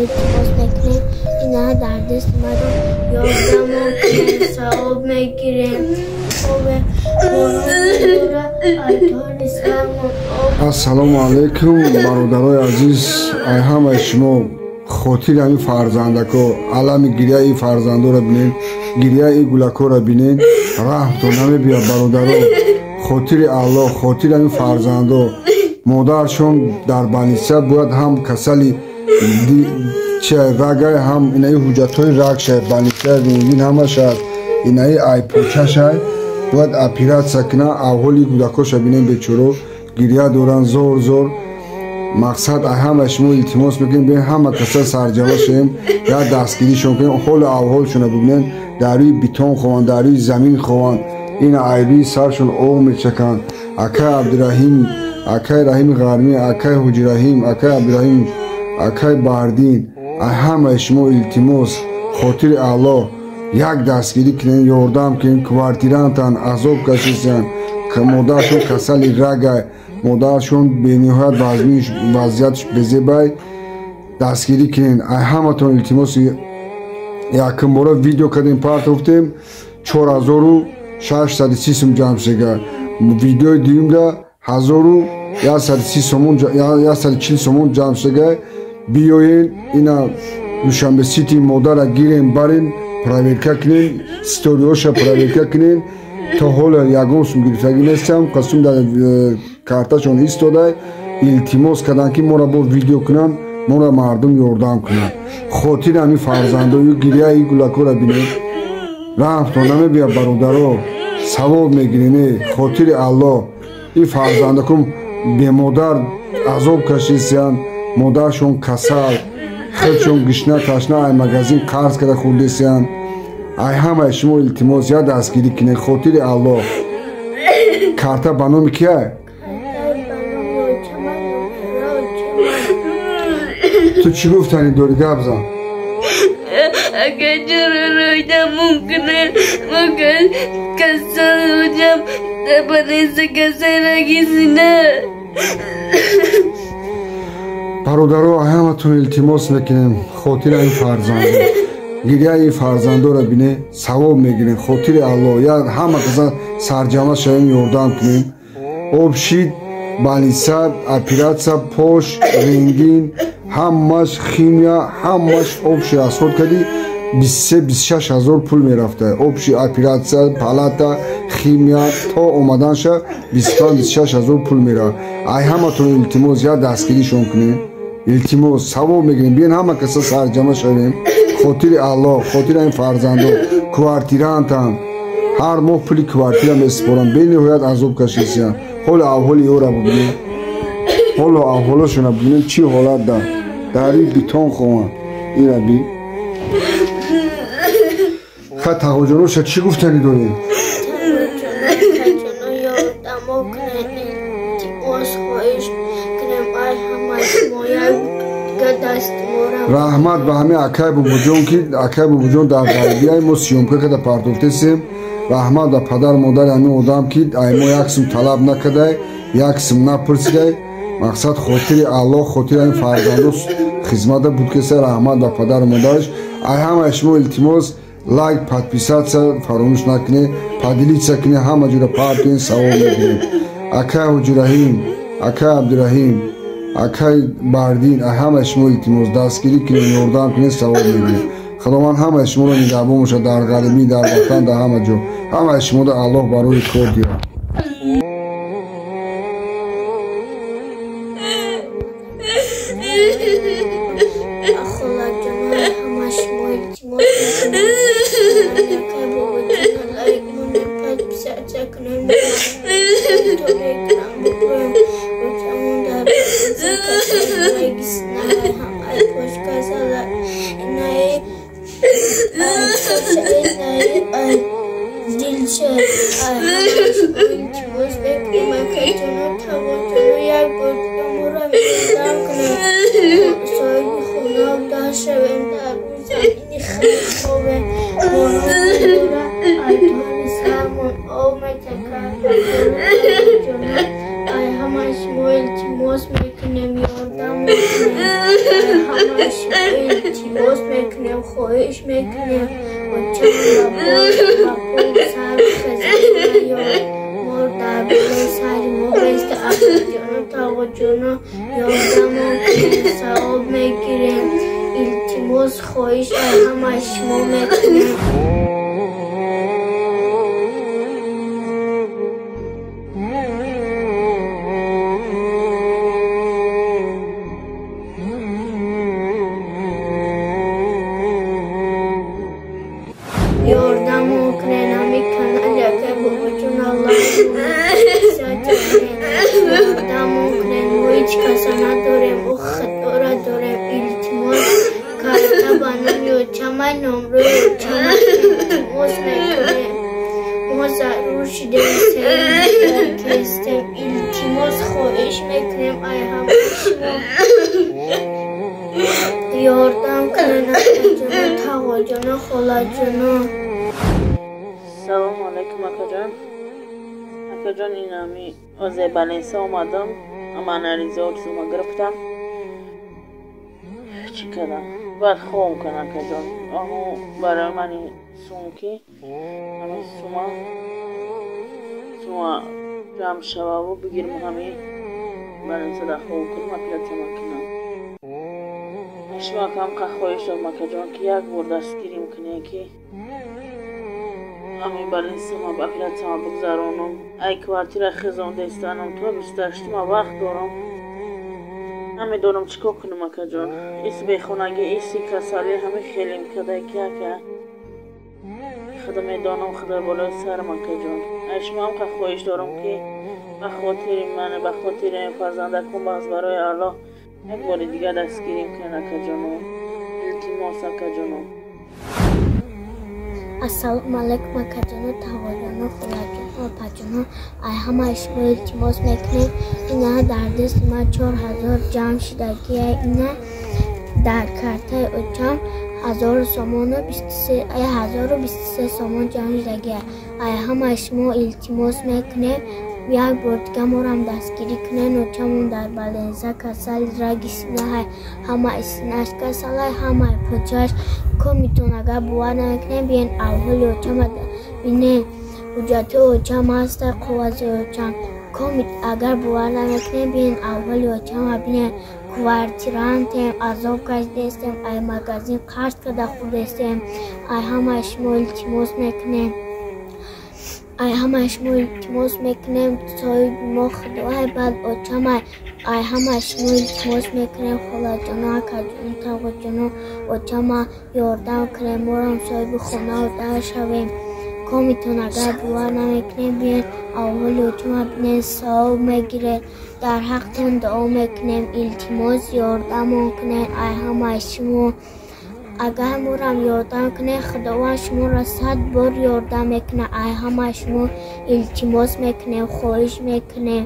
илтимос мекунем, ина дар даст маро ёрдамо кунем, савоб мегирем. Ассалому алайкум, бародарои азиз, ай ҳамаи шумо хотири ҳамин фарзандако, алами гиряи фарзандоро бинен, гиряи гулакоро бинен, раҳмтон намебиёд, бародаро. Хотири Аллоҳ, хотири ҳамин фарзандо, модаршон дар больница бояд, ҳам касали рагай, ҳам инаи ҳуҷҷатҳои рагшай, больница, рентген ҳамаш аст, инаи айпочашай, бояд оператсия кунад. Авҳоли кӯдакоша бинем, бечоро гиря доранд зор зор. Мақсад ай ҳамаи шумо илтимос мекунем, бин ҳама каса сарҷама шавем, як дастгиришон кунем, ҳолу авҳолшона бибинем. Дар рӯи бетон хованд, дар рӯи замин хованд, ина ай рӯи саршон об мечаканд. Акай Абдураҳим, акай Раҳими Ғармӣ, акай Ҳуҷираҳим, акай Абдураҳим, акай Баҳрдин, ай ҳамаи шумо илтимос, хотири Аллоҳ як дастгирӣ кунем, ёрдам кунем. Квартирантан азоб кашисанд, модаршон касали рагай, модаршон бениҳоят вазъиятш безебай, дастгирӣ кунем. Ай ҳаматон илтимос. Якумбора видео кардем, партофтем, 4630 сум ҷамъ шуда. Видеои дуюмда 1130 сомон, 140 сомон ҷамъ шуда. Биёен ина Душанбе Сити, модара гирем, барем, проверка кунем, сториҳоша проверка кунем. То ҳоло ягон сум гирифтагӣ нестам, қасум дар карташон истодай. Илтимос карданд, ки моро бо видео кунанд, моро мардум ёрдам кунанд. Хотири ҳамин фарзандою гиряи гулакоро бинед, раҳмтон намебиёд, бародаро, савоб мегирем. Хотири Аллоҳ, ин фарзандакум бемодар азоб кашисиянд, модаршон касал, худшон гишна ташна, ай магазин қарз карда хӯрдесиянд. Ай ҳамаи шумо илтимос, як дастгирӣ кунед, хотири Аллоҳ. Карта ба номи кия? Ту чӣ гуфтанӣ дорӣ? Гап зан. Агар ҷароҳатамон кунад, мо касал будам, дар больница касал рагисина. Бародаро, ҳаматон илтимос мекунем, хотири ин фарзандо, гиряи фарзандоро бине, савоб мегирем. Хотири Аллоҳ, я ҳама каса сарҷама шавем, ёрдам кунем. Обшид, больница, оператсия, пош, рентген, ҳамаш химия, ҳамаш общий расход кардӣ 23-26 ҳазор пул мерафта. Общий оператсия, палата, химия то омаданша 25-26 ҳазор пул мерафт. Ай ҳаматон илтимос, як дастгиришон кунем, илтимос, савоб мегирем. Биён ҳама каса сарҷама шавем, хотири Аллоҳ, хотири ин фарзандо. Квартирантан ҳар моҳ пули квартира месупоранд, бениҳоят азоб кашисиянд. Ҳоло авҳоли ёра бубинем, ҳоло авҳолошона бубинем, чӣ ҳолат дар рӯи бетон хованд. Ира би ха тағоҷоноша чӣ гуфтанӣ дорем? Ёрдамо кунем, илтимос хоҳиш кунем, ай ҳамаи шумо як Раҳмат ба ҳамин акай Бобоҷон, ки акай Бобоҷон дар ғарибияи мо съёмка карда партофтесем. Раҳмат ба падару модари ҳамин одам, ки ай мо як сум талаб накардай, як сум напурсидай. Мақсад хотири Аллоҳ, хотири ҳамин фарзандо хизмата буд кеса. Раҳмат ба падару модараш. Ай ҳамаи шумо илтимос, лайк, подписаться фаромӯш накунед, поделиться кунед, ҳама ҷура пар кунед, савоб мегирем. Акай Ҳуҷираҳим, акай Абдураҳим, акай Баҳрдин, ай ҳамаи шумо илтимос, дастгирӣ кунед, ёрдам кунед, савоб мегирем. Худованд ҳамаи шуморо нигаҳбон бошад дар ғарибӣ, дар ватан, дар ҳама ҷо. Ҳамаи шуморо Аллоҳ барои кор диҳад. Ай ҳамаи шумо илтимос мекунем, ёрдам. ёрдам кунед. Ҳамаи шумо илтимос мекунем, хоҳиш мекунем. Очам ба по сар хезад, мо дар болои сари мо беста. Акаҷону тағоҷону ёрдамон кунед, савоб мегирем. Илтимос, хоҳиш аз ҳамаи шумо мекунем. Ёрдамон кунед, ҳамин канали акай бобоҷон Аллоҳ ёрдамон кунед. Мо ҳеҷ каса надорем, мо Худоро дорем. Илтимос, карта ба номи очамай, номрои очамай, илтимос мекунем. Мо зарур шудем, кестем. Илтимос, хоҳиш мекунем ай ҳамаи шумо. Ёрдам кунед, акаҷону, тағоҷону, холаҷону. Салому алайкум, акаҷон. Акаҷон, инами озе баленса омадам, ама анализо чизома гирифтам. Чӣ кардам? Баъд хом кун, акаҷон. Аҳу барои мани сумки, ҳами сума ҷамъ шававу бигирм, ҳами баленса да хом кунам, оператсияма кунам. Шумо камқа хоҳиш дорам, акаҷон, ки як бор дастгирим кунед, ки ҳамин балинсама оператсияма бигзаронам. Ай квартира хезонда истанам, то 28-ума вақт дорам. Намедонам чӣ кор кунам, акаҷон. Ис бехонагӣ, иси касалӣ ҳами хелем када, ки ака худо медонам, худо болои сарам, акаҷон. Ай шумо ҳамқа хоҳиш дорам, ки ба хотири ман, ба хотири фарзандакон, баъз барои Аллоҳ як бори дигар дастгирим кунед, акаҷоно. Илтимос, акаҷоно. Ассалому алайкум, акаҷону, тағоҷону, холаҷону, опаҷону. Ай ҳамаи шумо илтимос мекунем. Ина дар дасти ман 4000 ҷамъ шудагия. Ина дар картаи очам 1000 сомону 1023 сомон ҷамъ шудагия. Ай ҳамаи шумо илтимос мекунем, як бор дига морам дастгирӣ кунед. Очамон дар баленса касали раги синаҳай, ҳамаи синаш касалай, ҳамаи почааш. Комитон агар бовар намекунем, биен авҳоли очама бинен. Ҳуҷҷатҳои очам ҳаста, қоғази очам. Комит агар бовар намекунем, биен авҳоли очама бинен. Квартирантем, азоб кашидастем, ай магазин қарз карда хӯрдастем. Ай ҳамаи шумо илтимос мекунем, ай ҳамаи шумо илтимос мекунем. Соҳиби мо Худоай, баъд очамай. Ай ҳамаи шумо илтимос мекунем, холаҷону, акаҷону, тағоҷону, очама ёрдам кунем, морам соҳиби хонаву дар шавем. Комитон агар бовар намекунем, биен авҳоли очама бинен, савоб мегиред, дар ҳақтон дуо мекунем. Илтимос, ёрдамон кунед. Ай ҳамаи шумо агар морам ёрдам кунед, Худованд шуморо 100 бор ёрдам мекунад. Ай ҳамаи шумо илтимос мекунем, хоҳиш мекунем.